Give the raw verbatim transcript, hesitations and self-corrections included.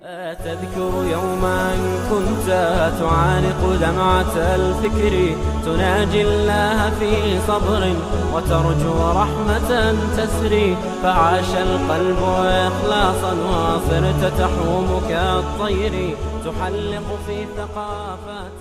تذكر يوما كنت تعانق دمعة الفكر، تناجي الله في صبر وترجو رحمة تسري، فعاش القلب إخلاصا وصرت تحوم كالطير، تحلق في ثقافات.